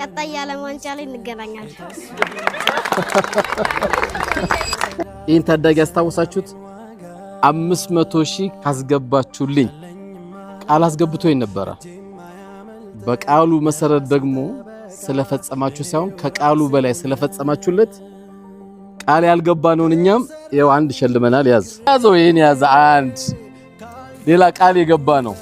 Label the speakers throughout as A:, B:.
A: ቀጣይ የዓለም ዋንጫ ላይ እንገናኛለን።
B: ይህን ታዳጊ ያስታወሳችሁት? 500,000 ካስገባችሁልኝ ቃል አስገብቶኝ ነበረ። በቃሉ መሰረት ደግሞ ስለፈጸማችሁ ሳይሆን ከቃሉ በላይ ስለፈጸማችሁለት ቃል ያልገባነውን እኛም ይኸው አንድ ሸልመናል። ያዝ ያዘው፣ ይሄን ያዘ። አንድ ሌላ ቃል የገባ ነው።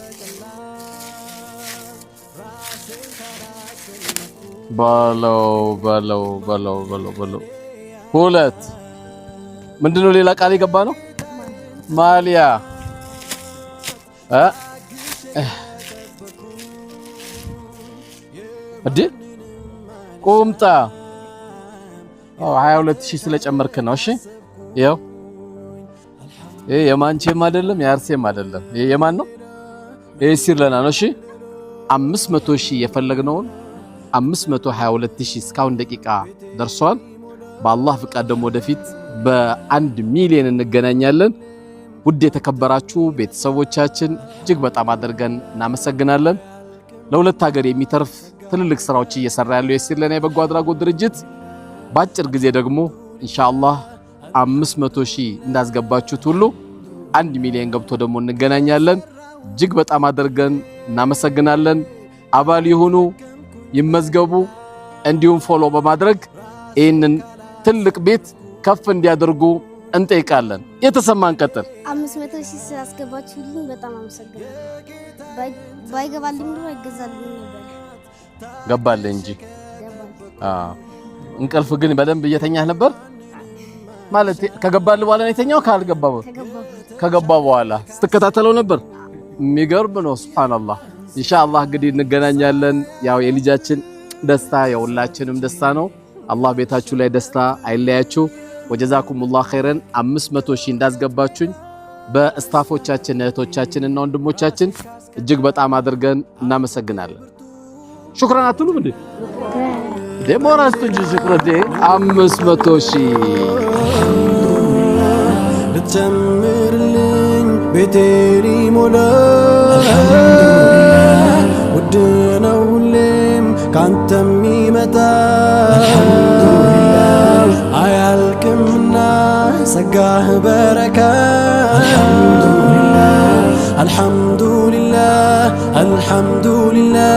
B: በለው በለው በለው በለው በለው። ሁለት ምንድነው? ሌላ ቃል የገባ ነው። ማሊያ እ እዴ ቁምጣ 22,000 ስለጨመርክ ነው። እሺ ይኸው ይሄ የማንቼም አይደለም የአርሴም አይደለም። ይሄ የማን ነው? ይሄ ሲርለና ነው። እሺ 500,000 የፈለግነውን 522,000 እስካሁን ደቂቃ ደርሷል። በአላህ ፍቃድ ደግሞ ወደፊት በ1 ሚሊዮን እንገናኛለን። ውድ የተከበራችሁ ቤተሰቦቻችን እጅግ በጣም አድርገን እናመሰግናለን። ለሁለት ሀገር የሚተርፍ ትልልቅ ስራዎች እየሰራ ያለው የሲርለና የበጎ አድራጎት ድርጅት በአጭር ጊዜ ደግሞ ኢንሻአላህ 500,000 እንዳስገባችሁት ሁሉ 1 ሚሊዮን ገብቶ ደግሞ እንገናኛለን። እጅግ በጣም አድርገን እናመሰግናለን። አባል ይሁኑ፣ ይመዝገቡ፣ እንዲሁም follow በማድረግ ይህንን ትልቅ ቤት ከፍ እንዲያደርጉ እንጠይቃለን። የተሰማን ቀጥል።
A: 500,000 ስላስገባችሁልኝ በጣም አመሰግናለሁ። ባይገባልኝ ኑሮ አይገዛልኝ ነበር።
B: ገባልህ እንጂ።
A: ገባልኝ።
B: አዎ። እንቅልፍ ግን በደንብ እየተኛህ ነበር ማለት ከገባልህ በኋላ ነው የተኛው? ካልገባ
A: ከገባ
B: ከገባ በኋላ ስትከታተለው ነበር። የሚገርም ነው። ሱብሃንአላህ። ኢንሻአላህ እንግዲህ እንገናኛለን። ያው የልጃችን ደስታ የሁላችንም ደስታ ነው። አላህ ቤታችሁ ላይ ደስታ አይለያችሁ። ወጀዛኩሙላህ ኸይረን። 500,000 እንዳስገባችሁኝ በ staff ኦቻችን እህቶቻችን እና ወንድሞቻችን እጅግ በጣም አድርገን እናመሰግናለን። ሹክራን አትሉም እንዴ? ሞራል ስጡ እንጂ ሽኩረት 500,000
C: ልትጨምርልኝ ቤቴ ሊሞላ ውድ ነው ሁሌም ካንተ የሚመጣ አያልቅምና ጸጋህ በረካ። አልሐምዱሊላህ፣ አልሐምዱሊላህ፣ አልሐምዱሊላህ።